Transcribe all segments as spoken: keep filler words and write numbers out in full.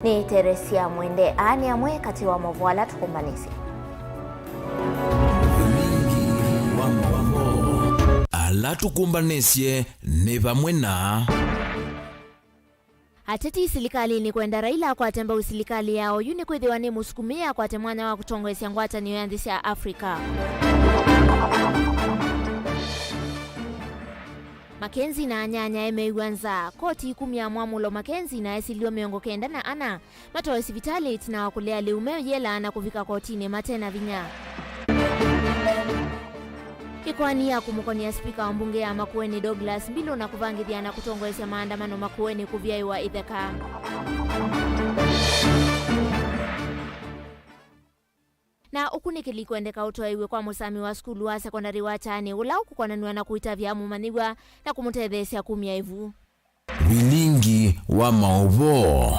Nĩ Teresia Mwende. Aa nĩ amwe katĩ wa maũvoo ala tũkũmbanĩsye. Ala tũkũmbanĩsye nĩ vamwe na. Ateti silikalĩnĩ kwenda Raila akwate mbau silikalĩ ya oyu nĩkwĩthĩwa nĩmũsukumĩe akwate mwanya wa kũtongoesya ngwatanĩo ya nthĩ sya Africa. Mackenzie na anyanyae mew'a nza. Koti ĩkumya mwamũlo Mackenzie na esilw'e mĩongo kenda na ana matowe sivitalĩ ĩtina wa kũlea lĩu meyĩelaa na kũvika kotinĩ mate na vinya. Ĩkoani ya kũmũkonĩa spika wa mbunge ya Makueni Douglas Mbilu na kũvangĩthya na kũtongoesya maandamano Makueni kũvyaĩwa ĩtheka. Na ũkunĩkĩli kwendeka ũtwaĩw'e kwa mũsami wa sukulu wa sekondalĩ wa Kyani, ũla ũkũkonanw'a na kũitavya mũmanyĩw'a na kũmũtetheesya kumya ĩvu. Vilingi wa maũvoo.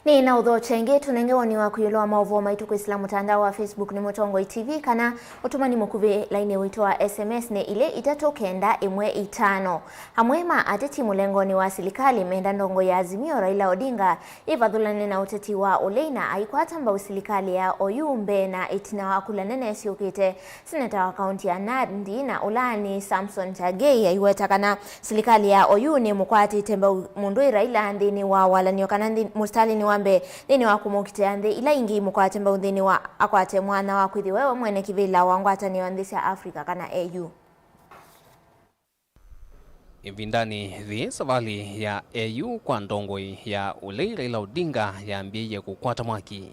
Nĩ na ũthokya ĩngĩ, tũnenge woni waku ĩũlũ wa maũvoo maitũ kwĩsĩla mũtandao wa Facebook nĩ Mũtongoi T V, kana ũtũmani mũkuvĩ lainĩ witũ wa S M S nĩ ilĩ itatũ kenda ĩmwe itano. Amwe ma ateti mũlengonĩ wa silikalĩ menda ndongoi ya Azimio Raila Odinga ĩvathũlane na ũteti wa ũlei na aikwata mbau silikalĩ ya oyu mbee na ĩtina wa kula nene syũkĩte. Seneta wa kaunti ya Nandi na ũla nĩ Samson Chagei aiweta kana silikalĩ ya oyu nĩmũkwatĩte mbau mũndũĩ Raila nthĩnĩ wa walan'yo kana nthĩ-, mũsitalĩnĩ wa mbee nthĩnĩ wa kũmũkitĩa nthĩ ila ingĩ imũkwate mbau nthĩnĩ wa akwate mwanya wa kwĩthĩwa we mwene kĩvĩla wa ngwatanĩo ya nthĩ sya Africa kana A U. Ĩvindanĩ yĩĩ, savalĩ ya A U kwa ndongoi ya ũlei Raila Odinga yambĩĩie kũkwata mwaki.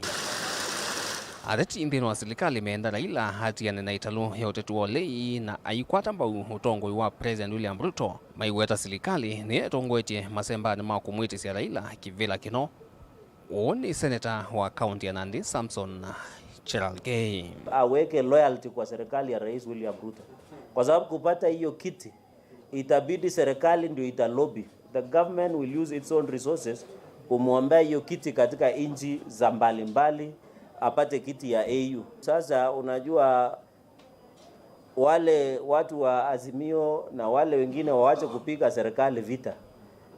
Ateti nthĩnĩ wa silikalĩ meenda Raila atiane na ĩtalũ ya ũteti wa ũlei na aikwata mbau ũtongoi wa President William Ruto, maiweta silikalĩ nĩyo ĩtongoetye masembanĩ ma kũmwĩtĩsya Raila kĩvĩla kĩno. Ũũ nĩ seneta wa kaunti ya Nandi, Samson Cherargei. Aweke loyalty kwa serikali ya Rais William Ruto, kwa sababu kupata hiyo kiti itabidi serikali ndio ita lobby. The government will use its own resources kumwombea hiyo kiti katika nchi za mbalimbali, apate kiti ya A U. Sasa unajua, wale watu wa Azimio na wale wengine wawache kupiga serikali vita.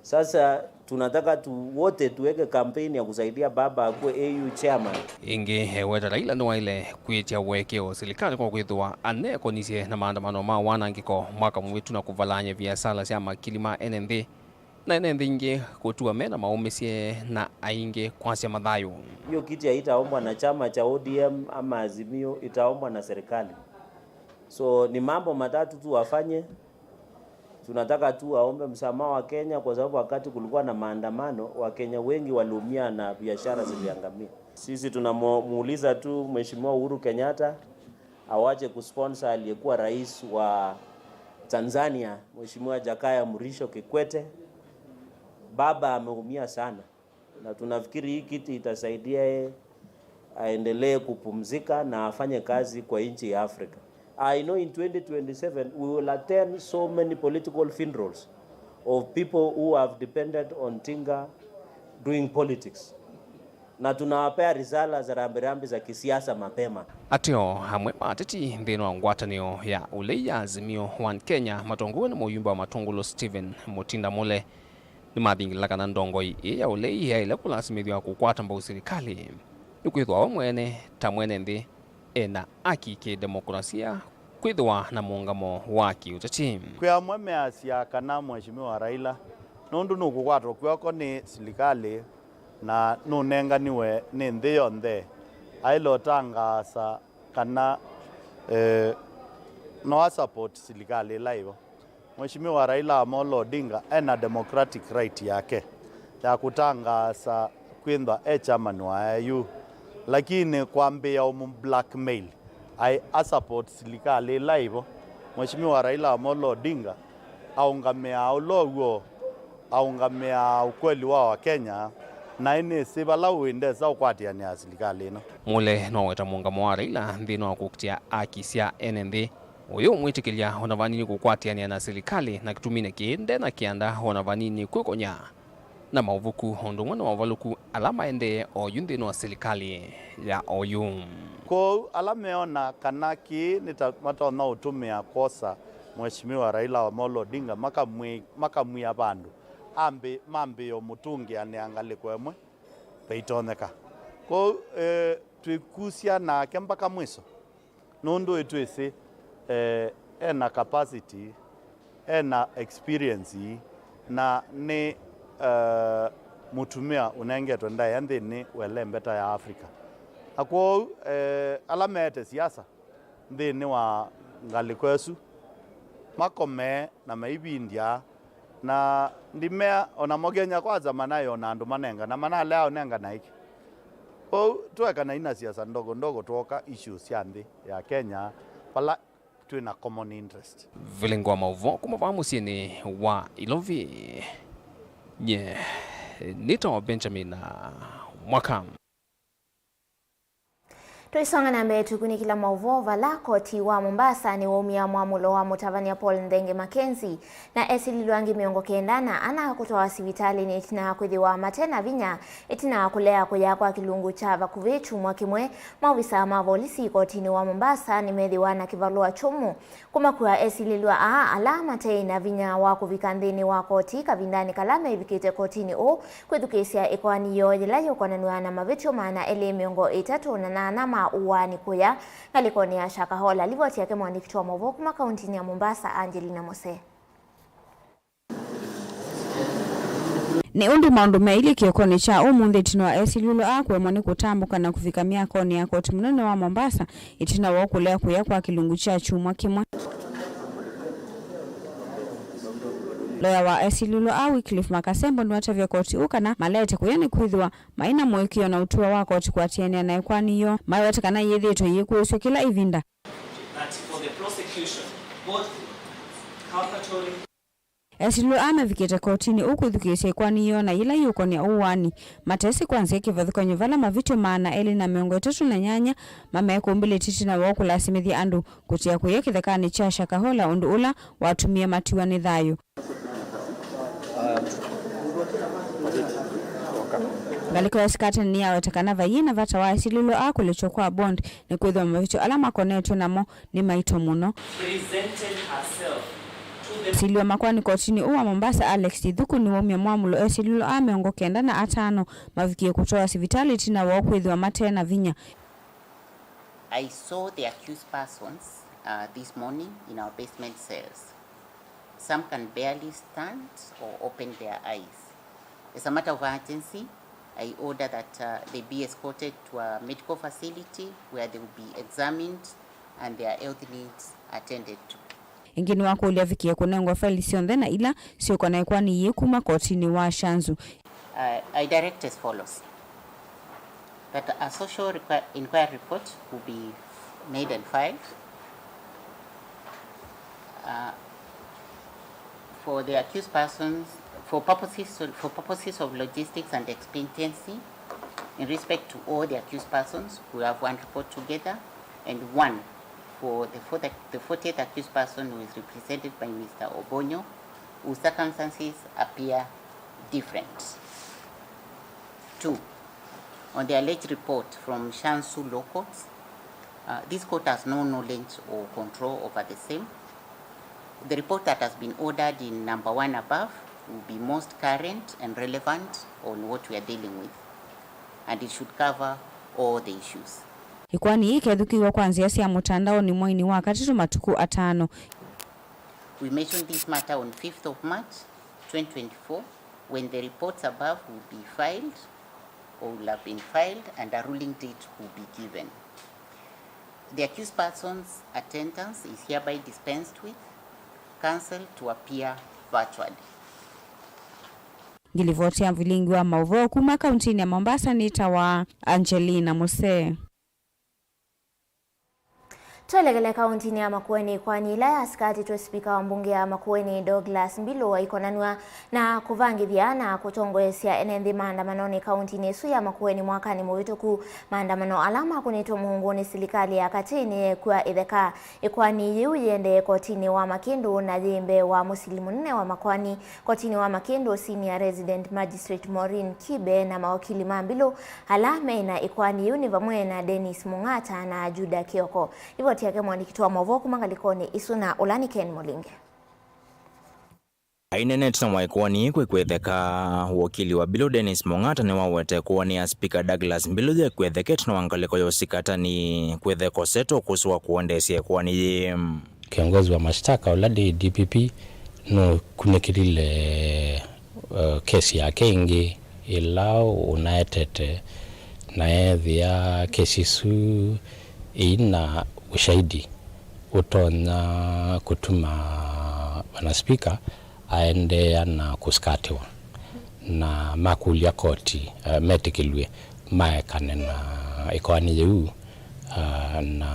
Sasa tunataka tu wote tuweke kampeni ya kusaidia baba akuwe A U chairman. Ĩngĩ, eweta Raila nĩwaĩle kwĩtya ũekeo silikalĩ kwa kwĩthĩwa aneekonisye na maandamano ma wanangĩko mwaka mũvĩtu na kũvalany'a viasala sya makili ma ene nthĩ. Na ene nthĩ ingĩ kũtua me na maũmĩsye na aingĩ kwasya mathayũ. Hiyo kiti haitaombwa na chama cha O D M ama Azimio, itaombwa na serikali. So ni mambo matatu tu wafanye. Tunataka tu waombe msamaha wa Kenya kwa sababu wakati kulikuwa na maandamano, Wakenya wengi waliumia na biashara ziliangamia. Sisi tunamuuliza tu Mheshimiwa Uhuru Kenyatta awache kusponsor aliyekuwa rais wa Tanzania, Mheshimiwa Jakaya Mrisho Kikwete. Baba ameumia sana, na tunafikiri hii kiti itasaidia yeye aendelee kupumzika na afanye kazi kwa nchi ya Afrika. I know in twenty twenty-seven we will attend so many political funerals of people who have depended on Tinga doing politics. Na tunawapea risala za rambirambi za kisiasa mapema. Ateo amwe ma ateti nthĩnĩ wa ngwatanĩo ya ũlei ya Azimio One Kenya matongoew'e nĩ mũyumbe wa Matungulu Stephen Mutinda Mule nĩmathingĩlĩla kana ndongoi ĩĩ ya ũlei yaĩle kũlasimĩthw'a kũkwata mbau silikalĩ nĩkwĩthĩwa we mwene ta mwene nthĩ e na aki kĩdemokũrasia kwĩthĩwa na mũũngamo wa kĩũteti. Kwĩ amwe measya kana Mheshimiwa Raila, nũndũ nũkũkwatwa kw'oko nĩ silikalĩ na nũnenganiwe nĩ nthĩ yonthe, aĩle ũtangaasa kana, eh, no a support silikalĩ ĩla ĩvo. Mheshimiwa Raila Amolo Odinga ena democratic right yake ya kũtangaasa kwĩthwa e chairman wa A U, lakini kwambĩĩa ũmũ blackmail aĩ a support silikalĩ ĩla ĩvo. Mheshimiwa Raila Amolo Odinga aũngamĩaa ũla ũw'o, aũngamĩaa ũkweli wa Wakenya, na ĩnĩsĩ vala ũĩ ndesa ũkwatĩanĩa silikalĩ ĩno. Mule noweta mũũngamo wa Raila nthĩnĩ wa kũkitĩa aki sya ene nthĩ. Ũyũ ũmwĩtĩkĩlya o na vanini kũkwatĩanĩa na silikalĩ, na kĩtuminĩ kĩĩ nde na kĩanda o na vanini kwĩkony'a na maũvuku o ũndũ ũmwe na mavalũku ala maendee oyu nthĩnĩ wa silikalĩ ya oyu. Kwoou ala meona kana kĩĩ nĩ ta matonya ũtũmĩa kwosa Mheshimiwa Raila Amolo Odinga makamwĩ-, makamwia vandũ, ambi-, mambĩĩe ũmũtũngĩanĩa ngalĩko ĩmwe vaitonyeka. Kwoou, eh, twĩkusya nake mpaka mwiso, nũndũ ĩtwĩsĩ, eh, ena capacity, ena experience, na nĩ, eh, mũtumĩa ũnengetwe ndaĩa nthĩnĩ wa ĩlembeta ya Africa. Na kwoou, eh, ala meete siasa nthĩnĩ wa ngalĩko ĩsu makomee na maivindya, na ndimea, o namo Kenya Kwanza manai ona andũ manengana, manalea ũnengana ĩkĩ. Kwoou tũekanai na siasa ndogo ndogo, twoka issues sya nthĩ ya Kenya, vala twĩ na common interest. Vilingi wa maũvoo kuma vaa mũsyĩnĩ wa Ilovi, nye nĩtawa Benjamin Mwaka. Tũisonga na mbee, tũkunĩkĩla maũvoo vala koti wa Mombasa nĩwaumya mwamũlo wa mũtavany'a Paul Nthenge Mackenzie na esilĩlwa angĩ mĩongo kenda na ana kũtwawa sivitalĩnĩ ĩtina wa kwĩthĩwa mate na vinya, ĩtina wa kũlea kũya kwa kĩlungu kya vakuvĩ kyumwa kĩmwe. Maovisa ma volisi kotinĩ wa Mombasa nĩmethĩwa na kĩvalũa kyũmũ kũmakua esilĩlwa aa ala mateĩ na vinya wa kũvika nthĩnĩ wa koti kavindanĩ kala mevikĩte kotinĩ ũũ kwĩthukĩĩsya ĩkoani yoo yĩla yũkonanw'a na mavĩtyo maana elĩ mĩongo ĩtatũ na nana ma ũaani kũya ngalĩkonĩ ya Shakahola. Livoti yake mwandĩki wa maũvoo kuma kauntinĩ ya Mombasa, Angelina Mose. Nĩ ũndũ maũndũ meilye kĩokonĩ kya ũmũnthĩ ĩtina wa esilĩlwa aa kũemwa nĩ kũtambũka na kũvika myakonĩ ya koti mũnene wa Mombasa ĩtina wa kũlea kũya kwa kĩlungu kya kyumwa kĩmwe. Loya wa esilĩlwa aa, Wycliffe Makasembo, nĩwatavya koti ũũ kana malete kũya nĩkwĩthĩwa maĩ na mũĩkĩĩo na ũtũa wa koti kũatĩanĩa na ĩkoani yoo, maweta kana yĩthĩĩtwe yĩkũĩsw'a kĩla ĩvinda. That for the prosecution, both culpatory Esilĩlwa aa mevikĩte kotinĩ ũũ kwĩthukĩĩsya ĩkoani yoo na yĩla yĩũkonĩa ũaani, matesĩ kwa nzĩa kĩvathũkany'o vala mavĩtyo maana elĩ na mĩongo ĩtatũ na nyanya mamekũmbĩlĩtye ĩtina wa kũlasimĩthya andũ kũtia kũya kĩthekanĩ kya Shakahola, ũndũ ũla watumie matiwa nĩ thayũ. Ngalĩko ya Sikateni nĩyaweta kana vaiĩ na vata wa esilĩlwa aa kũlekywa kwa bond, nĩkwĩthĩwa mavĩtyo ala makonetw'e namo nĩ maito mũno. Presented herself to the Mũsili wa makoani kotinĩ ũũ wa Mombasa, Alex Ithuku, nĩwaumya mwamũlo esilĩlwa aa mĩongo kenda na atano mavikie kũtwawa sivitalĩ ĩtina woo kwĩthĩwa mate na vinya. I saw the accused persons, uh, this morning in our basement cells. Some can barely stand or open their eyes. As a matter of urgency, I order that, uh, they be escorted to a medical facility where they will be examined and their health needs attended to. Ĩngĩ nĩwakũlya avikie kũnengwa faili syonthe na ila syũkonaa ĩkoani yĩĩ kuma kotinĩ wa Shanzu. Uh, I direct as follows. That a social requi-, inquiry report will be made and filed, uh, for the accused persons, for purposes, for purposes of logistics and expediency, in respect to all the accused persons, we have one report together, and one for the fourth, the fortieth accused person, who is represented by Mister Obonyo, whose circumstances appear different. Two, on the alleged report from Shansu locals, uh, this court has no knowledge or control over the same. The report that has been ordered in number one above will be most current and relevant on what we are dealing with, and it should cover all the issues. Ĩkoani yĩĩ ĩkethukĩĩw'a kwa nzĩa sya mũtandaonĩ mweinĩ wa katatũ matukũ atano. We mentioned this matter on fifth of March twenty twenty-four, when the reports above will be filed or will have been filed and a ruling date will be given. The accused person's attendance is hereby dispensed with. Counsel to appear virtually. Ngilivoti ya vilingi wa maũvoo kuma kauntinĩ ya Mombasa nĩtawa Angelina Musee. Twelekele kauntinĩ ya Makueni, ĩkoani ĩla yasitatĩtwe spika wa mbunge ya Makueni, Douglas Mbilu, aikonanw'a na kũvangĩthya na kũtongoesya ene nthĩ maandamanonĩ kauntinĩ ĩsu ya Makueni mwakanĩ mũvĩtũku, maandamano ala makũnĩtwe mũhũngũ nĩ silikalĩ ya katĩ nĩyekw'a ĩtheka. Ĩkoani yĩu yĩendee kotinĩ wa Makĩndũ na yĩ mbee wa mũsili mũnene wa makoani kotinĩ wa Makĩndũ, Senior Resident Magistrate Maureen Kibe, na mawakili ma Mbilu ala me na ĩkoani yĩu nĩ vamwe na Dennis Mung'ata na Juda Kioko. Livoti Kyake mwandĩki wa maũvoo kuma ngalĩkonĩ ĩsu na ũla nĩ Ken Mũlinge. Aineenete na wa ĩkoani kwĩ kwĩtheka, wokili wa Bilu Dennis Mong'ata nĩwawete ĩkoani ya Spika Douglas Mbilu yĩ kwĩthekete na wa ngalĩko ya ũsikatani kwĩtheka ũseto ũkũsĩ wa kũendeesya ĩkoani yĩĩ. Kĩongozi wa mashtaka ũla D P P nũkunĩkĩlile, eh, kesi yake ĩngĩ ĩla ũnaetete, na ethĩa kesi ĩsu ĩina ũshahidi ũtonya kũtuma Bwana Spika aendeea na kũsikatĩwa, na makũlya koti, eh, metĩkĩlw'e maekane na ĩkoani yĩu, ah, na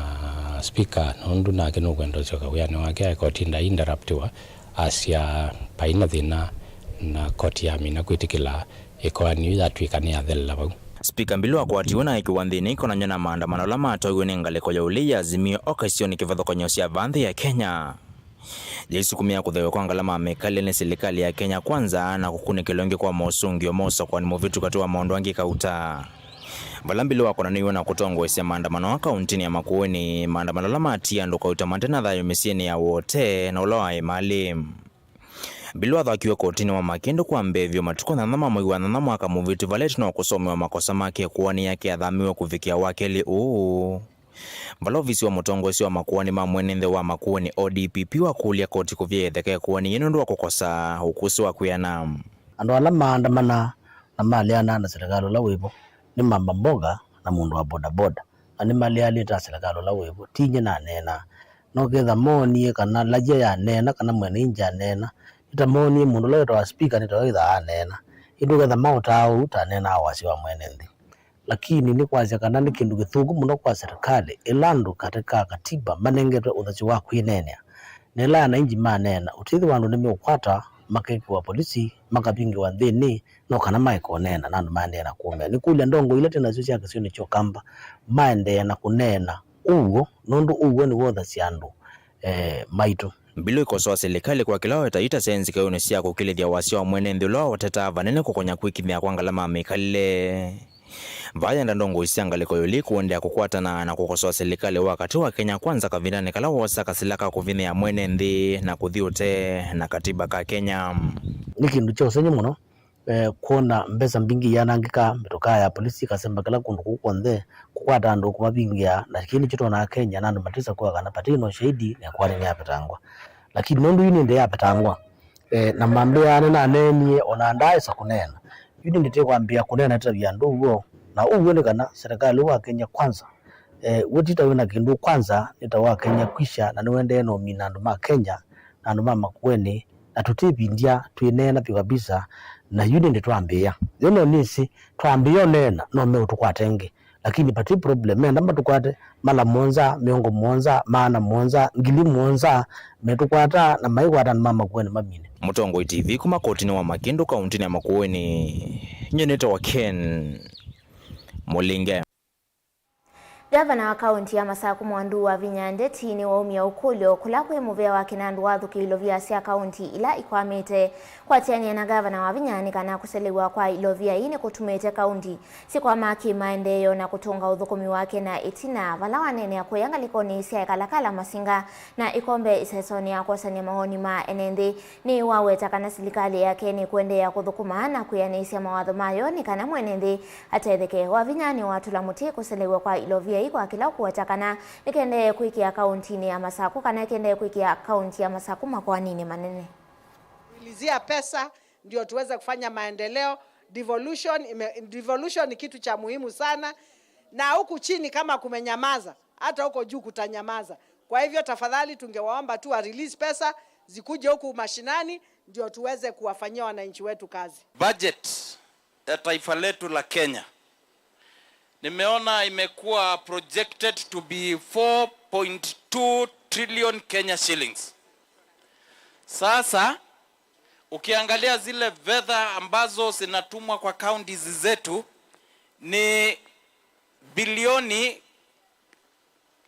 Spika, nũndũ nake nũkwenda ũsyoka wĩanĩ wake, aeka ũtinda interruptiwa, asya, "Vai na thĩna," na koti yamina kwĩtĩkĩla ĩkoani yu yatw'ĩka nĩyathelela vau. Spika Mbilu akwatiwe na ekĩwa nthĩnĩ ĩkonany'a na maandamano ala matwaiwe nĩ ngalĩko ya ũlei ya Azimio oka isionĩ kĩvathũkany'o sya va nthĩ ya Kenya. Yaisukumĩa kũtheew'a kwa ngalama ya mĩkalĩle nĩ silikalĩ ya Kenya Kwanza na kũkunĩkĩlwa ĩngĩ kwa mosũngĩo ma ũsakũani mũvĩtu katĩ wa maũndũ angĩ kauta. Vala Mbilu wakonanĩiwe na kũtongoesya maandamano aa kauntinĩ ya Makueni, maandamano ala matie andũ kauta mate na thayũ mĩsyĩnĩ ya Wote na ũla waĩ Malĩ. Mbilu athakiwe kotinĩ wa Makĩndũ kwa mbee vyũ matukũ nyanya ma mwei wa nyanya mwaka mũvĩtu, vala ĩtina wa kũsomewa makosa make ĩkoani yake athamiwe kũvikĩa wa kelĩ ũũ, vala ovisi wa mũtongoesya wa makoani ma mwene nthĩ wa Makueni, O D P P, wakũlya koti kũvya ĩtheka ĩkoani yĩĩ nũndũ wa kũkosa ũkũsĩ wa kwĩana. Andũ ala maandamanaa na maleanaa na silikalĩ ũla wĩvo nĩ mama mboga na mũndũ wa bodaboda, na nĩmaleanĩte na silikalĩ ũla wĩvo, ti nyie naneenaa. Noketha moonie kana layia yaneena kana mwene inji aneena, nĩtamoonie mũndũ ũla wĩtawa spika nĩtawe wĩthaa aneena. Ĩndĩ ũketha maũtaa ũu, taneenaa wasya wa mwene nthĩ. Lakini nĩ kwasya kana nĩ kĩndũ kĩthũku mũno kwa serikali ĩla andũ katĩ ka katiba manengetwe ũthasyo wa kwĩneenea. Na ĩla ananji maneena, ũtĩthĩwa andũ nĩmeũkwata, makekĩwa polisi, makavingĩwa nthĩnĩ, no kana maeke ũneena na andũ maendeee na kũũmĩa. Nĩkũlya ndongoi ila twĩ nasyo sya kĩsionĩ kya Ũkamba maendee na kũneena ũw'o, nũndũ ũw'o nĩw'o ũthasya andũ, eh, maitũ. Mbilu ĩkosoa silikalĩ kwa kĩla weta itasenzi kayũnĩ sya kũkĩlĩthya wasya wa mwene nthĩ ũla wawetetaa vanene kũkonya kwĩkimĩa kwa ngalama ya mĩkalĩle. Vayenda ndongoi sya ngalĩko ya ũlei kũendeea kũkwatana na kũkosoa silikalĩ wa katĩ wa Kenya Kwanza kavindanĩ kala woosa kasila ka kũvinyĩĩa mwene nthĩ na kũthi ũtee na katiba ka Kenya. Nĩ kĩndũ kya ũsengy'o mũno, eh, kwona mbesa mbingĩ iyanangĩka, mĩtokaa ya polisi ĩkasemba kĩla kũndũ kũu kw'onthe, kũkwata andũ kũmavingĩa, na kĩĩ nĩkyo twonaga Kenya, na andũ matisa kwĩwa kana vati na ũshahidi na ĩkoani nĩyapetangwa. Lakini nũndũ yu nĩ nthĩ yapetangwa, eh, na mambĩa nĩnaneenie, o na ndaaĩsa kũneena. Yu nĩndĩtĩ kwambĩĩa kũneena ĩtavya andũ ũw'o, na ũw'o nĩ kana serikali wa Kenya Kwanza, eh, w'o ti ta wĩ na kĩndũ Kwanza, nĩ ta wa Kenya kwisha, na nĩwendee na ũmina andũ ma Kenya na andũ ma Makueni, na tũtĩvindya twĩneena vyũ kabisa, na yu nĩndĩ twambĩĩa. Yo no nĩsĩ, twambĩĩa ũneena, no meũtũkwata ĩngĩ. Lakini vati problem, menda matũkwate, mala mũonza, mĩongo mũonza, maana mũonza, ngili mũonza, metũkwata na maikwata andũ ma Makueni mamine. Mũtongoi T V kuma kotinĩ wa Makĩndũ kauntinĩ ya Makueni, nyie nĩtawa Ken Mũlinge. Ngavana wa kaunti ya Masaku Mwandu Wavinya Ndeti nĩwaumya ũkũlyo kũla kwĩ mũvĩa wake nũndũ wa athũkĩi ilovia sya kaunti ila ikwamĩte. Kũatĩanĩa na ngavana Wavinya nĩ kana kũselew'a kwa ilovia ii nĩkũtumĩte kaunti sikwama kĩ maendeeo na kũtũnga ũthũkũmi wake na ĩtina, vala waneenea kũya ngalĩkonĩ sya Kalakala Masinga na Ĩkombe ĩsesonĩ ya kwosany'a mawoni ma ene nthĩ. Nĩwaweta kana silikalĩ yake nĩkũendeea kũthũkũma na kwĩanĩsya mawatho mayo nĩ kana mwene nthĩ atetheke. Wavinya nĩwatũla mũtĩ kũselew'a kwa ilovia ii kwa kĩla ũkũweta kana nĩkendee kwĩkĩa kauntinĩ ya Masaku kana ĩkendee kwĩkĩa kaunti ya Masaku makoaninĩ manene. Kuilizia pesa ndio tuweze kufanya maendeleo. Devolution ime-, devolution ni kitu cha muhimu sana, na huku chini kama kumenyamaza, hata huko juu kutanyamaza. Kwa hivyo tafadhali, tungewaomba tu wa release pesa zikuje huku mashinani ndio tuweze kuwafanyia wananchi wetu kazi. Budget ya taifa letu la Kenya nimeona imekuwa projected to be four point two trillion Kenya shillings. Sasa ukiangalia zile fedha ambazo zinatumwa kwa counties zetu ni bilioni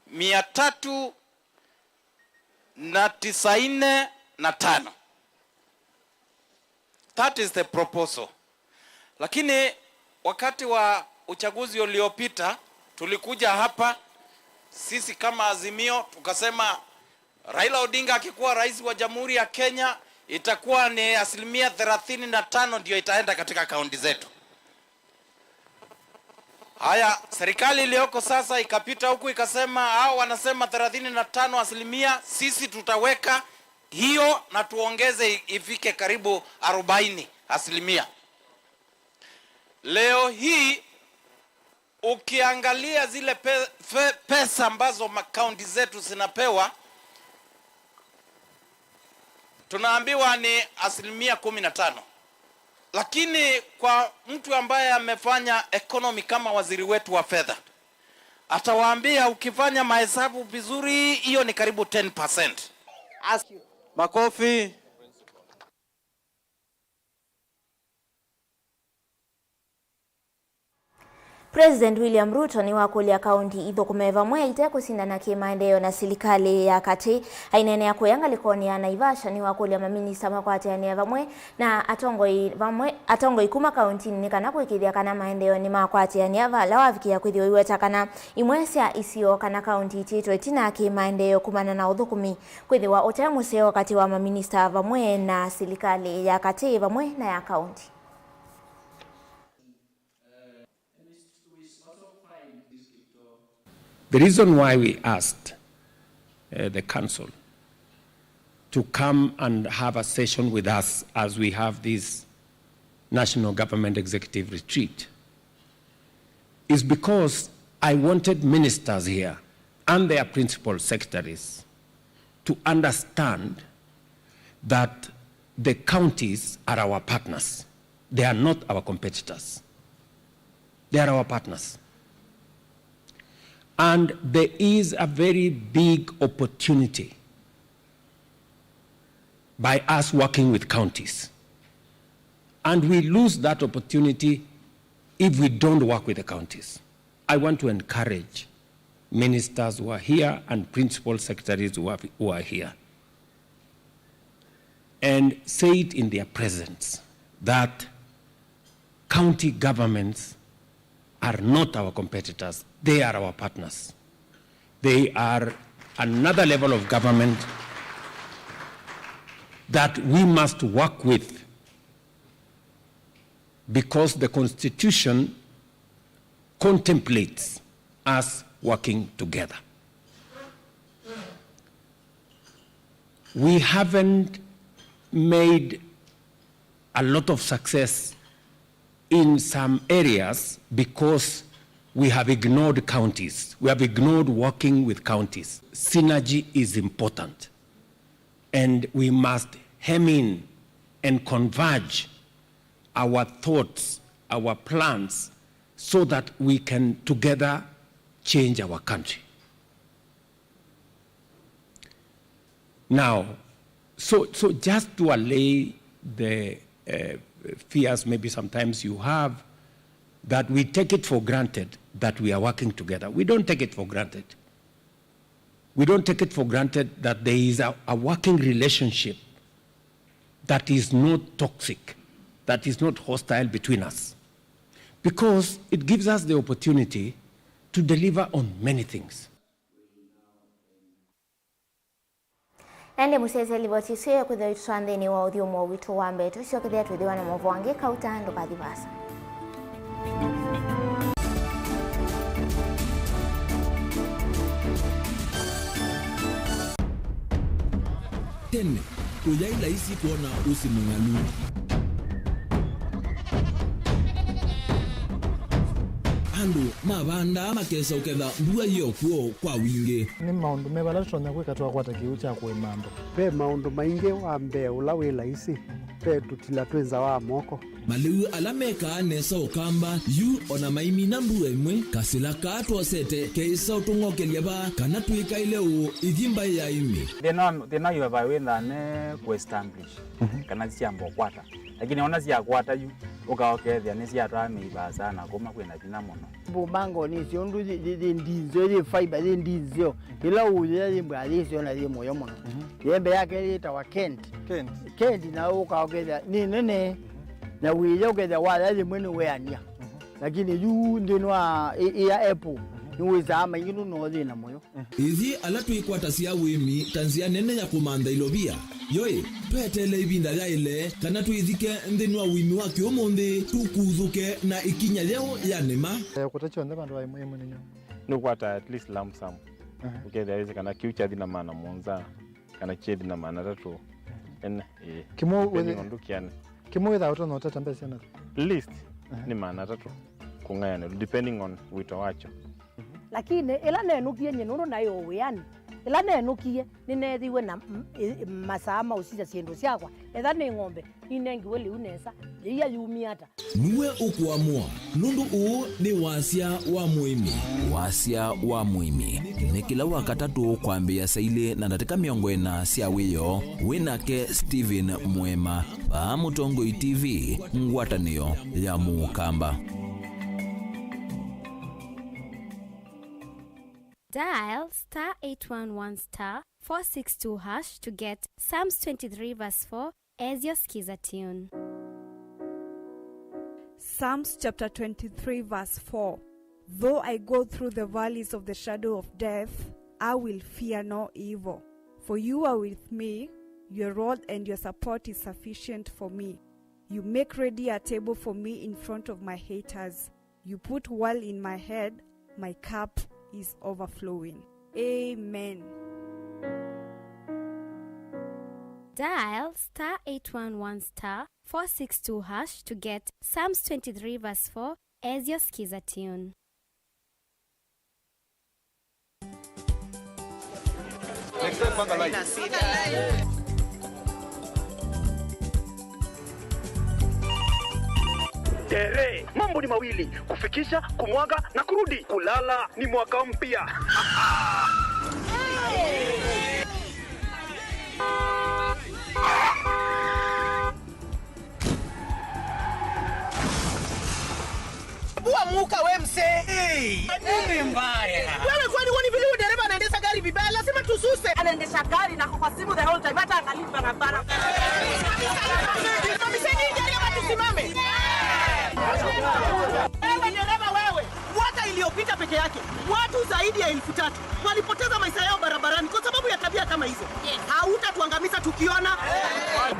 mia tatu na tisaini na tano. That is the proposal. Lakini wakati wa uchaguzi uliopita, tulikuja hapa Sisi kama Azimio tukasema Raila Odinga akikuwa rais wa Jamhuri ya Kenya, itakuwa ni asilimia thelathini na tano ndio itaenda katika kaunti zetu. Haya, serikali iliyoko sasa ikapita huku ikasema, hao wanasema thelathini na tano asilimia, sisi tutaweka hiyo na tuongeze i-, ifike karibu arobaini asilimia. Leo hii ukiangalia zile pe-, fe-, pesa ambazo makaunti zetu zinapewa, tunaambiwa ni asilimia kumi na tano. Lakini kwa mtu ambaye amefanya economy kama waziri wetu wa fedha, atawaambia ukifanya mahesabu vizuri, hiyo ni karibu ten percent. Ask you. Makofi. President William Ruto nĩwakũlya kaunti ithũkũme vamwe ite kũsindana kĩmaendeeo na silikalĩ ya katĩ. Aineenea kũya ngalĩkonĩ ya Naivasha, nĩwakũlya maminista makwatĩanĩe vamwe na atongoi vamwe, atongoi kuma kauntinĩ nĩ kana kũĩkĩĩthya kana maendeeo nĩmakwatĩanĩa vala wavikĩa kwĩthĩwa iweta kana imwe sya isio kana kaunti itiĩtwe ĩtina kĩmaendeeo kumana na ũthũkũmi kwĩthĩwa ũte mũseo katĩ wa maminista vamwe na silikalĩ ya katĩ vamwe na ya kaunti. The reason why we asked, uh, the council to come and have a session with us as we have this National Government Executive Retreat is because I wanted ministers here and their principal secretaries to understand that the counties are our partners. They are not our competitors. They are our partners. And there is a very big opportunity by us working with counties. And we lose that opportunity if we don't work with the counties. I want to encourage ministers who are here and principal secretaries who are, who are here, and say it in their presence that county governments are not our competitors, they are our partners. They are another level of government that we must work with because the constitution contemplates us working together. We haven't made a lot of success in some areas because we have ignored counties. We have ignored working with counties. Synergy is important, and we must hem in and converge our thoughts, our plans, so that we can together change our country. Now, so, so just to allay the, uh, fears maybe sometimes you have, that we take it for granted that we are working together. We don't take it for granted. We don't take it for granted that there is a, a working relationship that is not toxic, that is not hostile between us, because it gives us the opportunity to deliver on many things. Ĩndĩ mũsyaĩĩsya, livoti ĩsu ĩkwĩthĩwa ĩtũtwaa nthĩnĩ wa ũthyũmũo witũ wa mbee. Tũsyokethĩa twĩthĩwa na maũvoo angĩ kauta, ndũkathi vaasa. Tene, kũyaĩ laisi kwona ũsĩ mũng'alu. Andũ mavandaa makesa ũketha mbua yĩ o kw'o kwa wingĩ. Nĩ maũndũ meva ala tũtonya kwĩka twakwata kĩw'ũ kya kũĩma andũ? Ve maũndũ maingĩ. Wa mbee ũla wĩ laisi, ve tũtila twĩ nza wa moko. Malĩu ala mekaa nesa ũkamba yu, o na maimina mbua ĩmwe, kasĩla kaa twosete keĩsa ũtũng'okelya vaa kana twĩkaĩle ũũ ithi mbaĩ ya ĩmĩ. Thĩna wa, thĩna wa vaa wĩthaa ne kũ establish, mhm, kana syamba ũkwata. Lakini ona syakwata yu, ũka ũkethĩa nĩsyatwaa mĩi vaasa na kũma kwĩna vinya mũno. Mbumangoni icio ũndũ yĩ, yĩ, yĩ ndinzeo, yĩ fiber, yĩ ndinzeo. Ĩla ũũyĩa yĩ mbwaa yĩsyo na yĩ mũyo mũno. Mhm. Yembe yake yĩtawa Kent. Kent. Kent, na ũka ũkethĩa nĩ nene. Mhm. Na wĩya ũkethĩa waya yĩmwe nĩ weania. Mhm. Lakini yu nthĩnĩ wa ĩ, ĩ ya apple, mhm, Nĩwĩsaa maingĩ nũno ũthĩna mũyo. Ithyĩ ala twĩkwatasya ũĩmi ta nzĩa nene ya kũmantha ilovia, yo-ĩ, tweteele ĩvinda yaĩle kana twĩthike nthĩnĩ wa ũĩmi wa kĩũmũnthĩ, tũkuthũke na ĩkinya yeũ ya nĩma? Eh, kũta kyonthe vandũ va ĩmwe ĩmwe nĩ nyũmba. Nĩũkwata at least lump sum. Aha. Ũkethĩa wĩsĩ kana kĩu kyathi na maana mũonza, kana kyethi na maana atatũ. Ene, ĩĩ. Kĩmwe depending wĩthĩ-, on ndũkĩanĩ. Kĩmwe wĩthaa ũtonya ũtata mbesa na least, aha, nĩ maana atatũ kũng'ayanĩlwa, depending on wĩto wakyo. Lakini ĩla nenũkie nyie, nũndũ naĩ o wĩanĩ, ĩla nenũkie, nĩneethiwe na m-, ĩ-, masaa ma ũsisya syĩndũ syakwa. Etha nĩ ng'ombe, ninengiwe lĩu nesa, yĩia yumie ata? Nue ũkũamũa, nũndũ ũũ nĩ Wasya wa Mũĩmi. Wasya wa Mũĩmi nĩ kĩla Wakatatũ kwambĩĩa saa ilĩ na ndatĩka mĩongo ĩna sya wĩoo, wĩ nake Stephen Mũema, vaa Mũtongoi T V, ngwatanĩo ya Mũkamba. Dial star eight one one star four six two hash to get Psalms twenty-three verse four as your Skiza tune. Psalms chapter twenty-three, verse four. Though I go through the valleys of the shadow of death, I will fear no evil, for you are with me, your rod and your support is sufficient for me. You make ready a table for me in front of my haters. You put oil in my head, my cup is overflowing. Amen. Dial star eight one one star four six two hash to get Psalms twenty-three verse four as your Skiza tune. Tere, mambo ni mawili, kufikisha, kumwaga na kurudi. Kulala ni mwaka mpya. Bua muka we mse. Hey, nini mbaya? Wewe kwani huoni vile huyu dereva anaendesha gari vibaya? Lazima tususe. Anaendesha gari na kwa simu the whole time, hata angalii barabara. Simamiseni hii gari ama tusimame. Wewe dereva wewe, mwaka iliyopita peke yake watu zaidi ya elfu tatu walipoteza maisha yao barabarani kwa sababu ya tabia kama hizo. Yes. Hautatuangamiza tukiona.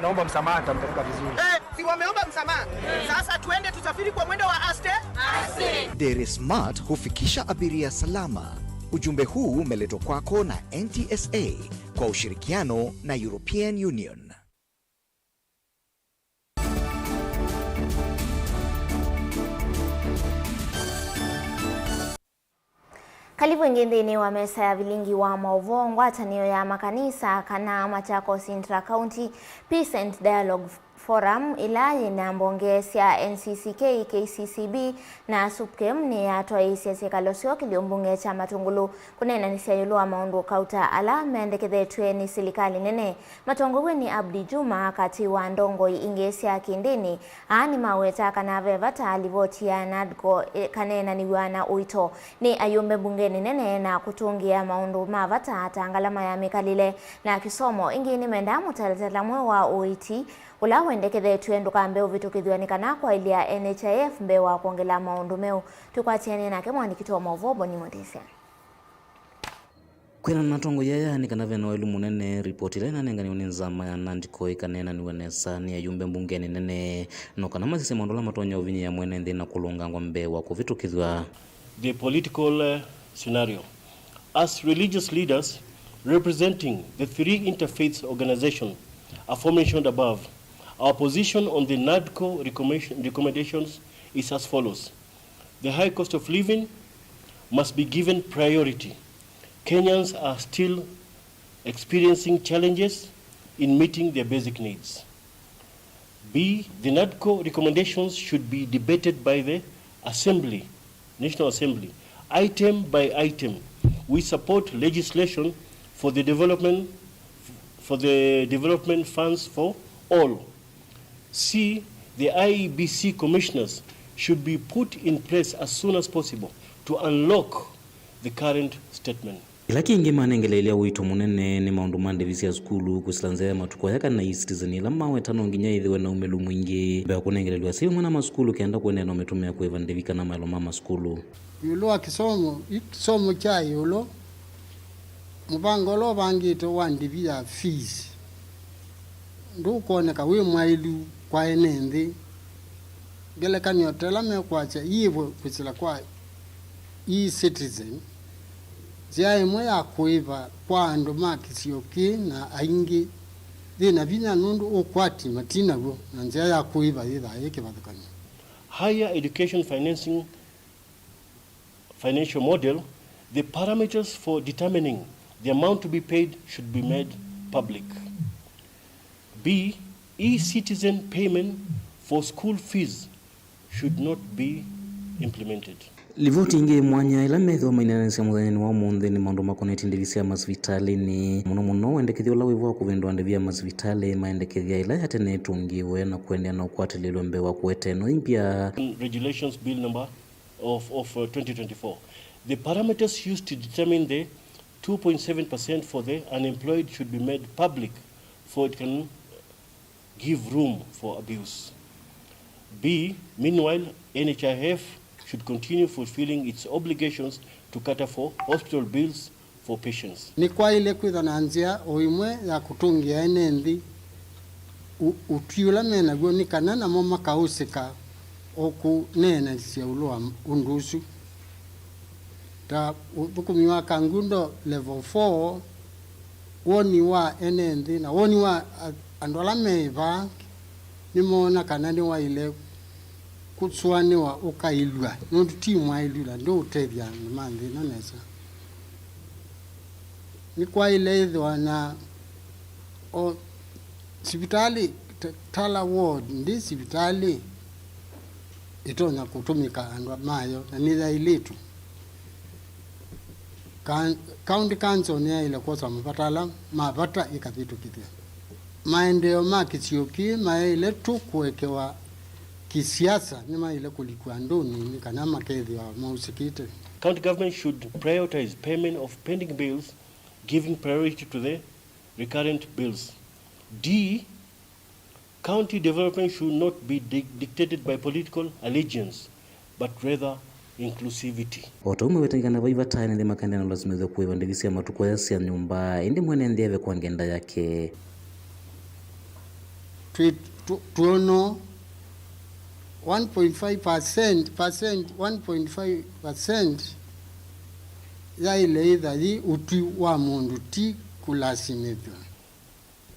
Naomba msamaha, nitampeleka vizuri. Eh, si wameomba msamaha? Sasa tuende tusafiri kwa mwendo wa aste. Aste. Dere Smart hufikisha abiria salama. Ujumbe huu umeletwa kwako na N T S A kwa ushirikiano na European Union. Kalivu ĩngĩ nthĩnĩ wa mesa ya vilingi wa maũvoo. Ngwatanĩo ya makanisa kana Machakos Intra-County Peace and Dialogue Forum, ĩla yĩ na mbonge sya N C C K, K C C B na SUPKEM, nĩyatwaĩĩsye syĩkalo syoo kĩlio mbunge kya Matũngũlũ kũneenanĩsya ĩũlũ wa maũndũ kauta ala mendekethetw'e nĩ silikalĩ nene. Matongow'e nĩ Abdi Juma, katĩ wa ndongoi ingĩ sya kĩndĩnĩ, aa nĩmaweta kana ve vata livoti ya NADCO ĩkaneenanĩw'a na ũito nĩ ayũmbe mbungenĩ nene na kũtũngĩa maũndũ ma vata ta ngalama ya mĩkalĩle na kĩsomo. Ĩngĩ nĩmendaa mũtalatala mweũ wa ũiiti ũla wendekethetw'e ndũkambe ũvĩtũkĩthw'a nĩ kana kwaĩlya N H I F mbee wa kwongela maũndũ meũ. Twĩkwatĩanĩe nake mũandĩki witũ wa maũvoo Boni Mũtĩsya. Kwĩanana na atongoi aya nĩ kana ve na waĩlu mũnene, ripoti ĩla ĩnanenganiwe nĩ nzama ya NADCO ĩkaneenanĩw'a nesa nĩ ayũmbe mbungenĩ nene, no kana masisye maũndũ ala matonya ũvinyĩĩa mwene nthĩ na kũlũngangwa mbee wa kũvĩtũkĩthw'a. The political, uh, scenario. As religious leaders representing the three interfaith organizations aforementioned above, our position on the NADCO recommendation, recommendations is as follows. The high cost of living must be given priority. Kenyans are still experiencing challenges in meeting their basic needs. B, the NADCO recommendations should be debated by the Assembly, National Assembly, item by item. We support legislation for the development, for the development funds for all. C, the I E B C commissioners should be put in place as soon as possible to unlock the current statement. Kĩla kĩngĩ manengeleelya ũito mũnene nĩ maũndũ ma ndĩvi sya sukulu kwĩsĩla nzĩa ya matukũ aya kana e-citizen, ĩla maweta no nginya yĩthĩwe na ũmĩlu mwingĩ mbee wa kũnengelelw'a asyai vamwe na masukulu kenda kũendeea na ũmĩtũmĩa kũĩva ndĩvi kana maelo ma masukulu. Ĩũlũ wa kĩsomo, kĩsomo kya ĩũlũ, mũvango ũla ũvangĩtwe wa ndĩvi ya fees ndũkwoneka wĩ mwaĩlu kwa ene nthĩ. Ngelekany'o ta ĩla mekwasya iĩvwe kwĩsĩla kwa e-citizen, nzĩa ĩmwe ya kũĩva kwa andũ ma kĩsio kĩĩ na aingĩ yĩ na vinya nũndũ ũkwati matinaw'o, na nzĩa ya kũĩva yĩthaa yĩ kĩvathũkany'o. Higher education financing financial model, the parameters for determining the amount to be paid should be made public. B, e-citizen payment for school fees should not be implemented. Livoti ingĩ mwanya ĩla methĩwa mainenanisya mũthenyanĩ wa ũmũnthĩ nĩ maũndũ makonetye ndĩvi sya masivitalĩnĩ, mũno mũno wendekethya ũla wĩvo wa kũvĩndũa ndĩvi ya masivitalĩ, maendekethya ĩla ya tene ĩtũngĩwe na kũendeea na ũkwatĩlĩlwe mbee wa kũete ĩno ĩmbya. Regulations Bill number of, of, uh, twenty twenty-four. The parameters used to determine the two point seven percent for the unemployed should be made public, for it can give room for abuse. B, meanwhile, N H I F should continue fulfilling its obligations to cater for hospital bills for patients. Nĩkwaĩle kwĩtha na nzĩa o ĩmwe ya kũtũngĩa ene nthĩ ũ-, ũtwi ũla me naw'o nĩ kana namo makaũsĩka o kũneenanĩsya ĩũlũ wa ũndũ ũsu. Ta ũthũkũmi wa Kangundo Level four, woni wa ene nthĩ na woni wa a-, andũ ala me vaa nĩmoona kana nĩwaĩle kũsũanĩwa ũkaĩlw'a, nũndũ ti mwaĩlu na ndũũtethya andũ ma nthĩ ĩno nesa. Nĩkwaĩle ĩthĩwa na o sivitalĩ, ta-, Tala ward ndĩ sivitalĩ ĩtonya kũtũmĩka andũ mayo na nĩyaĩlĩtwe. Ka-, County Council nĩyaĩle kwosa mavata ala ma vata ĩkavĩtũkĩthya. Maendeeo ma kĩsio kĩĩ mayaĩle tu kũekewa kĩsiasa, nĩmaĩle kũlikw'a andũnĩ nĩ kana makethĩwa mausĩkĩte. County government should prioritize payment of pending bills, giving priority to the recurrent bills. D, county development should not be di-, dictated by political allegiance, but rather inclusivity. O ta ũu mawetangĩka na vai vata ene nthĩ makaendeea na ũlasimĩthw'a kũĩva ndĩvi sya matukũ aya sya nyũmba, ĩndĩ mwene nthĩ eve kwa ngenda yake. Twĩ-, tũ-, twono one point five percent, percent, one point five percent yaĩle ĩtha yĩ ũtwi wa mũndũ, ti kũlasimĩthw'a.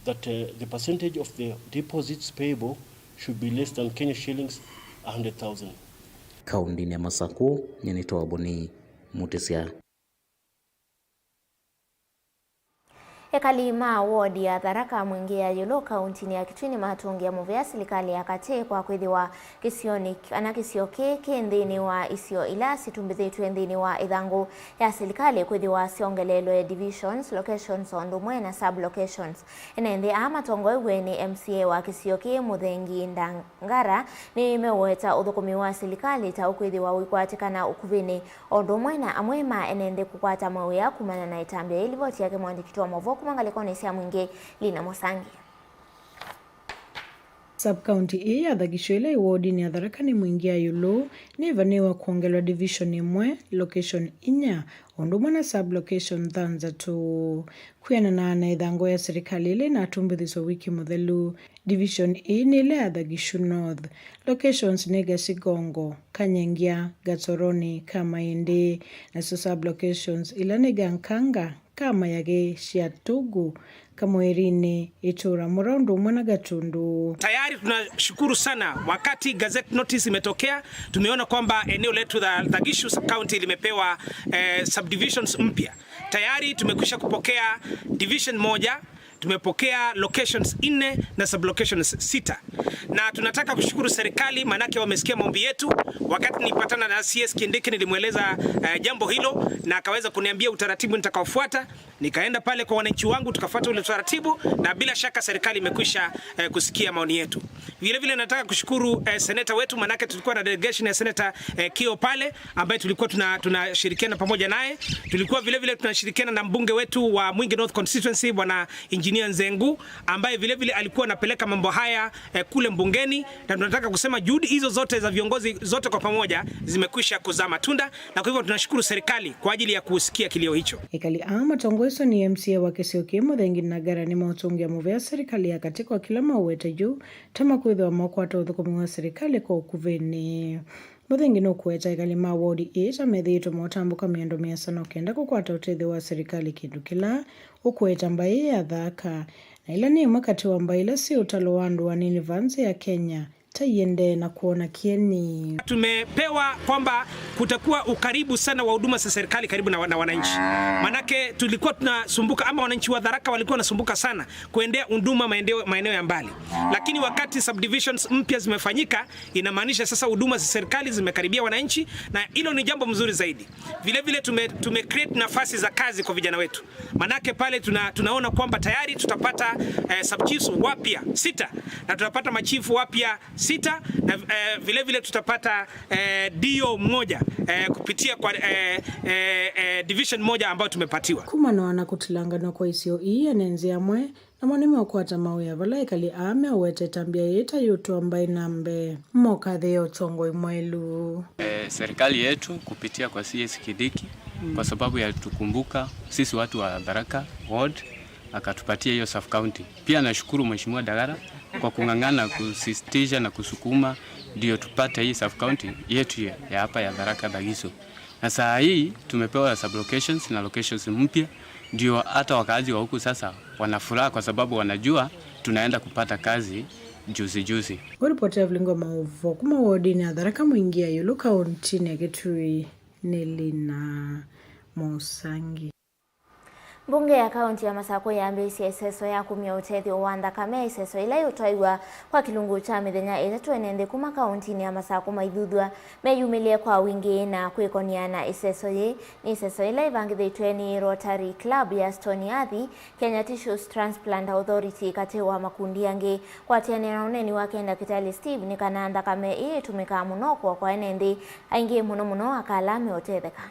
That, uh, the percentage of the deposits payable should be less than Kenya shillings a hundred thousand. Kaũndĩnĩ ya Masakũ, nyie nĩtawa Boni Mutisya. Ekali ma wodi ya Tharaka Mwingĩ ya Yũlũ kaũntĩnĩ ya Kitui nĩmatũngĩa mũvea silikalĩ ya katĩ kwa kwĩthĩwa kĩsionĩ kana kĩsio kĩĩ kĩ nthĩnĩ wa isio ila situmbĩthĩtw'e nthĩnĩ wa ĩthangũ ya silikalĩ kwĩthĩwa syongeleelwe divisions, locations o ũndũ ũmwe na sub-locations. Ene nthĩ aa matongoew'e nĩ M C A wa kĩsio kĩĩ Mũthengi Ndangara nĩmeũweta ũthũkũmi wa silikalĩ ta ũkwĩthĩwa ũikwatĩkana ũkuvĩnĩ o ũndũ ũmwe na amwe ma ene nthĩ kũkwata mawĩa kumana na ĩtambya yĩĩ. Livoti yake mwandĩki wa maũvoo kuma ngalĩkonĩ sya Mwingĩ, Lina Mũsangi. Sub-county ĩĩ ya Thagishũ ĩla ĩ wodinĩ ya Tharaka Nithi Mwingĩ ya Yũlũ nĩĩvanĩĩwe kwongelwa division ĩmwe, location inya, o ũndũ ũmwe na sub-location thanthatũ. Kwĩanana na ĩthangũ ya silikalĩ ĩla ĩnatumbĩthiswe wiki mũthelu, division ĩĩ nĩ ĩla ya Thagishũ North. Locations nĩ Gasigongo, Kanyengya, Gatoroni, Kamaindi, nasyo sub-locations ila nĩ Gankanga, Kamayage, Siatugu, Kamwerinĩ, Itũra Mũra ũndũ ũmwe na Gatundu. Tayari tunashukuru sana, wakati gazette notice imetokea, tumeona kwamba eneo letu la Thagishu sub-county limepewa, eh, subdivisions mpya. Tayari tumekwisha kupokea division moja, tumepokea locations nne na sub-locations sita. Na tunataka kushukuru serikali, maanake wamesikia maombi yetu. Wakati nilipatana na C S Kindiki, nilimweleza, eh, jambo hilo, na akaweza kuniambia utaratibu nitakaofuata. Nikaenda pale kwa wananchi wangu, tukafuata ule utaratibu, na bila shaka serikali imekwisha, eh, kusikia maoni yetu. Vile vile nataka kushukuru, eh, seneta wetu, manake tulikuwa na delegation ya seneta, eh, Kio pale, ambaye tulikuwa tuna-, tunashirikiana pamoja naye. Tulikuwa vile vile tunashirikiana na mbunge wetu wa Mwingi North Constituency, Bwana Engineer Nzengu, ambaye vile vile alikuwa anapeleka mambo haya, eh, kule mbungeni, na tunataka kusema juhudi hizo zote za viongozi zote kwa pamoja zimekwisha kuzaa matunda, na kwa hivyo tunashukuru serikali kwa ajili ya kusikia kilio hicho. Ekali aa matongoeswe nĩ M C A wa kĩsio kĩĩ Mũthengi Nagara nĩmaũtũngĩa mũvea serikali ya katĩ kwa kĩla maũwete yu ta makwĩthĩwa maũkwata ũthũkũmi wa serikali kwa ũkuvĩnĩ. Mũthengi nũkũweta ekali ma wodi ĩĩ ta methĩĩtwe maũtambũka mĩendo mĩasa no kenda kũkwata ũtethyo wa serikali kĩndũ kĩla ũkũweta mbaĩ ya Tharaka, na ĩla nĩ ĩmwe katĩ wa mbaĩ ila syĩ ũtalo wa andũ anini vaa nzĩ ya Kenya ta iendee na kwona kyeni. Tumepewa kwamba kutakuwa ukaribu sana wa huduma za serikali karibu na, na wananchi. Manake tulikuwa tunasumbuka, ama wananchi wa Tharaka walikuwa wanasumbuka sana kuendea huduma maendeo-, maeneo ya mbali. Lakini wakati subdivisions mpya zimefanyika, inamaanisha sasa huduma za serikali zimekaribia wananchi, na hilo ni jambo mzuri zaidi. Vile vile tume-, tume create nafasi za kazi kwa vijana wetu. Manake pale tuna-, tunaona kwamba tayari tutapata, eh, sub chiefs wapya sita, na tutapata machief wapya sita, na, eh, vile vile tutapata, eh, D O mmoja, eh, kupitia kwa, eh, eh, eh, division moja ambayo tumepatiwa. Kumana na kũtilanganwa kwa isio ii, ene nzĩ amwe namo nĩmeũkwata mawĩa vala ekali aa meũweta ĩtambya yĩĩ ta yũtwaa mbaĩ na mbee. Mokathĩĩa ũtongoi mwaĩlu. Eh, serikali yetu kupitia kwa C S Kidiki, kwa sababu ya tukumbuka sisi watu wa Tharaka Ward, akatupatia hiyo sub county. Pia nashukuru Mheshimiwa Dagara kwa kung'ang'ana, kusisitiza na kusukuma ndio tupate hii sub county yetu ya, ya hapa ya Tharaka Bagiso. Na saa hii tumepewa sub locations na locations mpya, ndio hata wakaazi wa huku sasa wana furaha kwa sababu wanajua tunaenda kupata kazi juzi juzi. Ũripoti ya Vilingo Maũvoo kuma wodinĩ ya Tharaka Mwingi ya ĩũlũ kauntinĩ ya Kitui nĩ Lina Mũsangi. Mbunge ya kaunti ya Masakũ yambĩĩsye ĩseso ya kumya ũtethyo wa nthakame, ĩseso ĩla yũtwaiwa kwa kĩlungu kya mĩthenya ĩtatũ ene nthĩ kuma kauntinĩ ya Masakũ maithuthw'a meyumĩlye kwa wingĩ na kwĩkony'a na ĩseso yĩĩ. Nĩ ĩseso ĩla ĩvangĩthĩtw'e nĩ Rotary Club ya Stony Athi, Kenya Tissues Transplant Authority, katĩ wa makundi angĩ. Kwatĩanĩa na ũneeni wake Ndakĩtalĩ Steve, nĩ kana nthakame ĩĩ ĩtũmĩkaa mũno kũokoa ene nthĩ, aingĩ mũno mũno aka ala meũtetheka.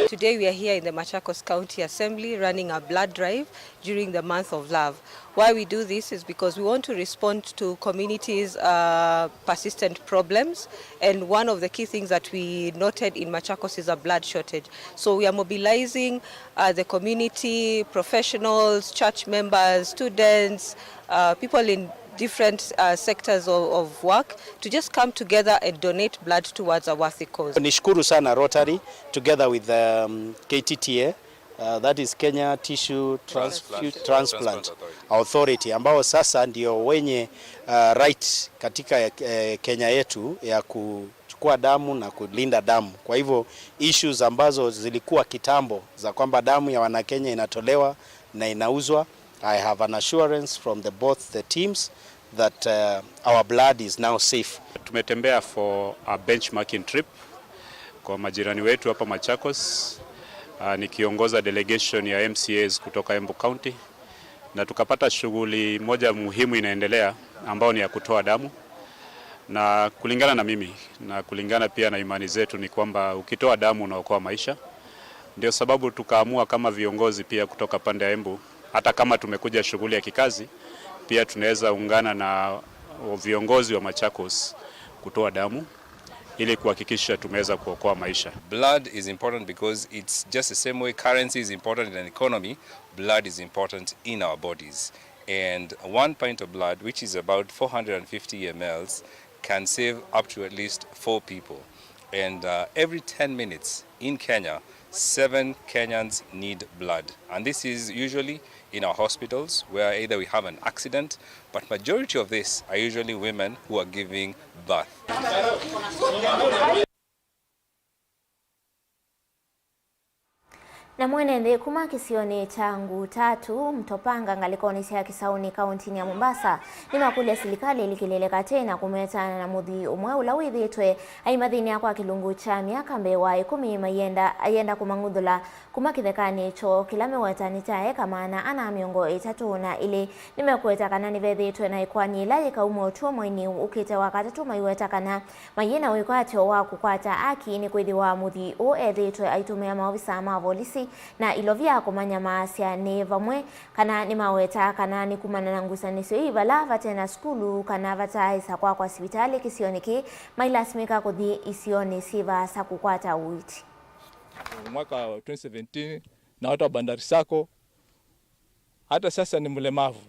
Today we are here in the Machakos County Assembly running a blood drive during the month of love. Why we do this is because we want to respond to communities', uh, persistent problems, and one of the key things that we noted in Machakos is a blood shortage. So we are mobilizing, uh, the community, professionals, church members, students, uh, people in different, uh, sectors of, of work to just come together and donate blood towards a worthy cause. Nishukuru sana Rotary together with, um, K T T A, uh, that is Kenya Tissue Transfu-, Transplant Authority, ambao sasa ndio wenye, uh, right katika, eh, Kenya yetu ya kuchukua damu na kulinda damu. Kwa hivyo issues ambazo zilikuwa kitambo za kwamba damu ya Wanakenya inatolewa na inauzwa, I have an assurance from the both the teams that, uh, our blood is now safe. Tumetembea for a benchmarking trip kwa majirani wetu hapa Machakos, uh, nikiongoza delegation ya M C As kutoka Embu County, na tukapata shughuli moja muhimu inaendelea, ambao ni ya kutoa damu. Na kulingana na mimi, na kulingana pia na imani zetu, ni kwamba ukitoa damu unaokoa maisha. Ndio sababu tukaamua kama viongozi pia kutoka pande ya Embu, hata kama tumekuja shughuli ya kikazi, pia tunaweza ungana na viongozi wa Machakos kutoa damu ili kuhakikisha tumeweza kuokoa maisha. Blood is important because it's just the same way currency is important in an economy, blood is important in our bodies. And one pint of blood, which is about four hundred fifty M Ls, can save up to at least four people. And, uh, every ten minutes in Kenya, seven Kenyans need blood. And this is usually in our hospitals where either we have an accident, but majority of this are usually women who are giving birth. Na mwene nthĩ kuma kĩsionĩ kya Ngutatu, Mtopanga, ngalĩkonĩ sya Kĩsaũnĩ, kaũntĩnĩ ya Mombasa, nĩmakũlya silikalĩ ĩlikĩlĩle katĩ na kũmetaana na mũthwii ũmwe ũla wĩthĩĩtwe aimathĩnĩa kwa kĩlungu kya myaka mbee wa ĩkũmi, mayenda, ayenda kũmang'uthũla kuma kĩthekanĩ kyoo kĩla mewetanĩte aeka maana ana mĩongo ĩtatũ na ĩlĩ. Nĩmekweta kana nĩvethĩĩtwe na ĩkoani ĩla yĩkauma ũtũo mweinĩ ũkĩte wa katatũ, maiweta kana mayĩ na wĩkwatyo wa kũkwata aki, nĩkwĩthĩwa mũthwii ũũ ethĩĩtwe aitũmĩa maovisa ma volisi na ilovia kũmanyamaasya. Nĩ vamwe kana nĩmaweta kana nĩ kumana na ngusanĩsyo ii vala vate na sukulu kana vataaĩsa kwakwa sivitalĩ kĩsionĩ kĩĩ, mailasimĩka kũthi isionĩ syĩ vaasa kũkwata ũiiti. Mwaka wa twenty seventeen na watu wa Bandari Sacco, hata sasa ni mlemavu,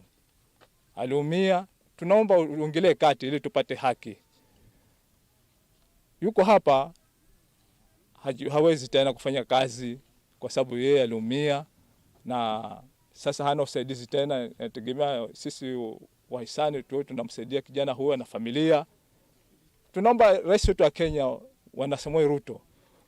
aliumia. Tunaomba uingilie kati ili tupate haki. Yuko hapa, haji-, hawezi tena kufanya kazi kwa sababu yeye aliumia, na sasa hana usaidizi tena. Inategemea sisi wahisani tu tunamsaidia kijana huyo na familia. Tunaomba rais wetu wa Kenya, Bwana Samoei Ruto,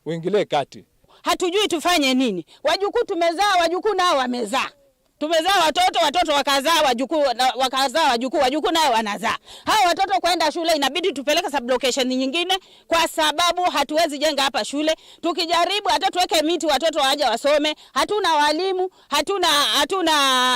uingilie kati. Hatujui tufanye nini. Wajukuu tumezaa, wajukuu nao wamezaa. Tumezaa watoto, watoto wakazaa wajukuu, na wakazaa wajukuu, wajukuu nayo wanazaa. Hao watoto kwenda shule inabidi tupeleke sublocation nyingine, kwa sababu hatuwezi jenga hapa shule. Tukijaribu hata tuweke miti watoto waje wasome, hatuna walimu, hatuna, hatuna,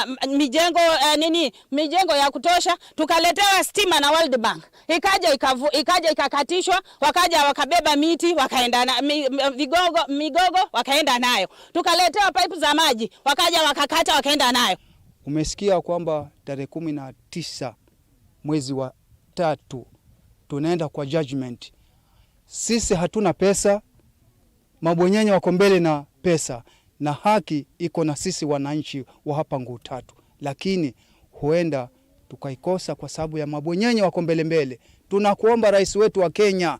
mm, mijengo, eh, nini, mijengo ya kutosha. Tukaletewa stima na World Bank, ikaja ikavu-, ikaja ikakatishwa, wakaja wakabeba miti wakaenda na mi-, mi-, vigogo, migogo wakaenda nayo. Tukaletewa pipe za maji, wakaja wakakata wakaenda nayo. Umesikia kwamba tarehe kumi na tisa mwezi wa tatu tunaenda kwa judgment. Sisi hatuna pesa, mabwenyenye wako mbele na pesa, na haki iko na sisi wananchi wa hapa Ngutatu, lakini huenda tukaikosa kwa sababu ya mabwenyenye wako mbele mbele. Tunakuomba rais wetu wa Kenya,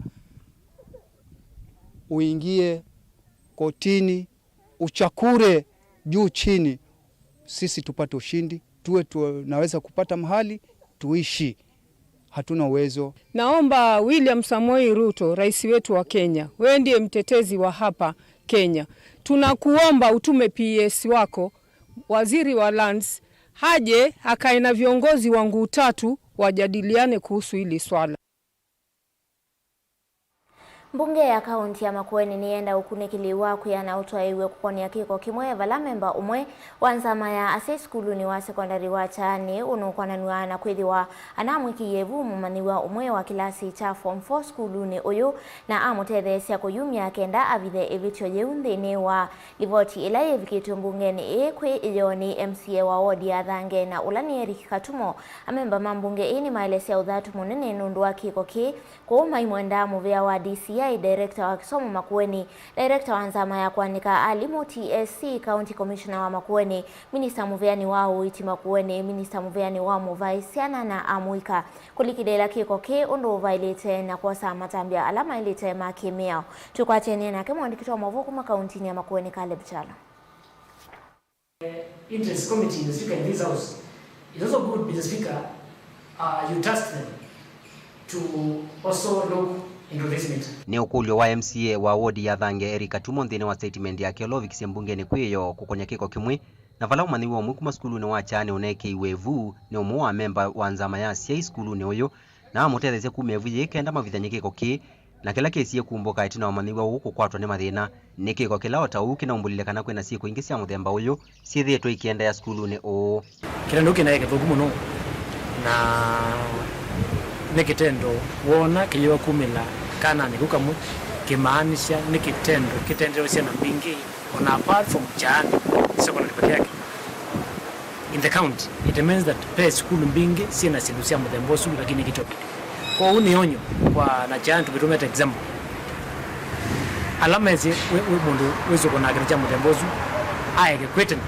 uingie kotini, uchakure juu chini, sisi tupate ushindi, tuwe tunaweza kupata mahali tuishi. Hatuna uwezo. Naomba William Samoei Ruto, rais wetu wa Kenya, wewe ndiye mtetezi wa hapa Kenya. Tunakuomba utume P S wako, waziri wa lands, aje akae na viongozi wa Ngutatu wajadiliane kuhusu hili swala. Mbunge ya kaunti ya Makueni nĩyenda ũkunĩkĩli wa kwĩana ũtwaĩwe kũkonĩa kĩko kĩmwe vala memba ũmwe wa nzama ya asyai sukulunĩ wa sekondalĩ wa Kyaanĩ ũnũkwananw'a na kwĩthĩwa anamwĩkĩie vu mũmanyĩw'a ũmwe wa kĩlasi kya form four sukulunĩ ũyũ na amũtetheesya kũyumya kenda avithe ĩvĩtyo yĩu. Nthĩnĩ wa livoti ĩla yĩvikĩtw'e mbungenĩ ĩĩ kwĩ ĩyoo nĩ M C A wa wodi ya Thange na ũla nĩ Eric Katumo, amemba ma mbunge ĩĩ nĩmaelesya ũthatu mũnene nũndũ wa kĩko kĩĩ. Kwoou maimwendaa mũvĩa wa D C I, director wa kĩsomo Makueni, director wa nzama ya kũandĩka alimũ, T S C, County Commissioner wa Makueni, minista mũvĩanĩ wa ũiiti Makueni, minista mũvĩanĩ wa mũvaĩ, syana na amũika kũlikĩlĩĩla kĩko kĩĩ ũndũ ũvaĩlĩte na kwosa matambya ala maĩlĩte ma kĩ-mĩao. Twĩkwatĩanĩe nake mũandĩki wa maũvoo kuma kauntinĩ ya Makueni, Caleb Kyalo. Interest committee, Mister Speaker, in this house, it's also good, Mister Speaker, uh, you task them to also look into this matter. Nĩ ũkũlyo wa M C A wa wodi ya Thange, Eric Katumo, nthĩnĩ wa statement yake ũla ũvikisye mbungenĩ kwĩ ĩyoo kũkonĩa kĩko kĩmwe, na vala ũmanyĩw'a ũmwe kuma sukulunĩ wa Kyaanĩ ũneekĩiwe vu nĩ ũmwe wa amemba wa nzama ya asyai sukulunĩ ũyũ, na amũtetheesya kumya ĩvu yĩĩ kenda mavithany'e kĩko kĩĩ, na kĩla kĩsie kumbũka ĩtina wa ũmanyĩw'a ũũ kũkwatwa nĩ mathĩna. Nĩ kĩko kĩla o ta ũu kĩnaumbũlile kana kwĩ na syĩko ingĩ sya mũthemba ũyũ syĩthĩĩtwe ikĩendeea sukulunĩ ũũ. Kĩtendo kĩnaĩ kĩthũku mũno, na nĩ kĩtendo woona kĩyĩwa kumĩla kananĩ kau kamwe, kĩmaanisya nĩ kĩtendo kĩtendeewe syana mbingĩ, ona apart from Kyaanĩ Secondary peke yake. In the county, it means that ve sukulu mbingĩ syĩ na syĩndũ sya mũthemba ũsu, lakini kĩtyo kĩndũ. Kwoou nĩ onyo kwa na Kyaanĩ tũkĩtũmĩte example. Ala mesĩ wĩ, wĩ mũndũ wĩsũkũnaa kĩndũ kya mũthemba ũsu, aeke kwĩtena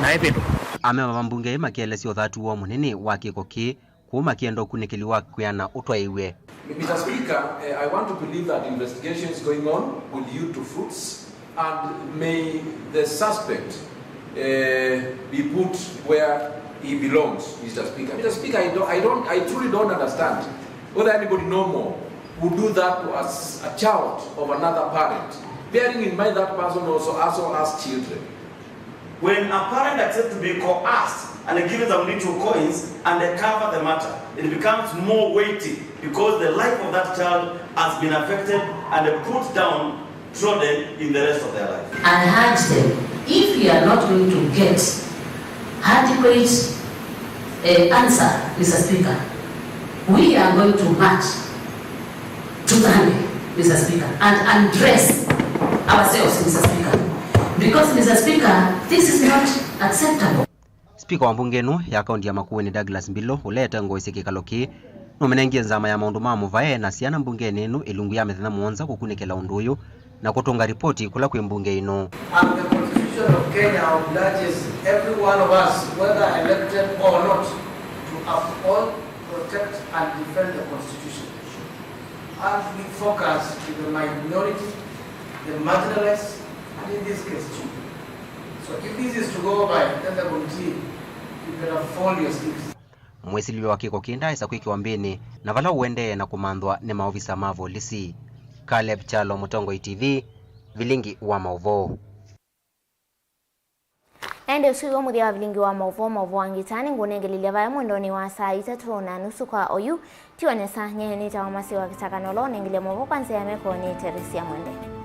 na epĩndũka. Amemba ma mbunge ĩĩ makĩelesya ũthatu woo mũnene wa kĩko kĩĩ, kũu makĩenda ũkunĩkĩli wa kwĩana ũtwaĩwe. Mister Speaker, eh, I want to believe that investigation is going on will yield to fruits and may the suspect, eh, be put where he belongs, Mister Speaker. Mister Speaker, I don't, I don't, I truly don't understand whether anybody know more Who do that to us, a child of another parent, bearing in mind that person also, also has children. When a parent accepts to be coerced and given some little coins and they cover the matter, it becomes more weighty because the life of that child has been affected and put down, trodden in the rest of their life. I urge them, if we are not going to get adequate uh, answer, Mister Speaker, we are going to march to Nzambi, Mister Speaker, and undress ourselves, Mister Speaker, because, Mister Speaker, this is not acceptable. Spika wa mbunge ĩno ya kaunti ya Makueni, Douglas Mbilu, ũla etongoesye kĩkalo kĩĩ, nũmĩnengie nzama ya maũndũ ma mũvae na syana mbungenĩ ĩno ĩlungu ya mĩthenya mũonza kũkunĩkĩla ũndũ ũyũ na kũtũnga ripoti kũla kwĩ mbunge ĩno. And the Constitution of Kenya obliges every one of us, whether elected or not, to uphold, protect and defend the Constitution. And we focus to the minority, the marginalized, and in this case, children. So if this is to go by, then the committee, you better fold your sleeves. Mwĩsilĩlyo wa kĩko kĩĩ ndaaĩsa kwĩkĩwa mbĩnĩ, na vala ũendee na kũmanthwa nĩ maovisa ma volisi. Caleb Kyalo, Mũtongoi T V, Vilingi wa Maũvoo. Na ĩndĩ ũsu wĩw'o mũthya wa Vilingi wa Maũvoo, maũvoo angĩ ta nĩngũnengelelya vaya mwendonĩ wa saa itatũ na nusu kwa oyu. Tiwa nesa, nyie nĩtawa Masi wa Kĩtakanolo, nengelya maũvoo kwa nzĩa ya meko nĩ Teresia Mwende.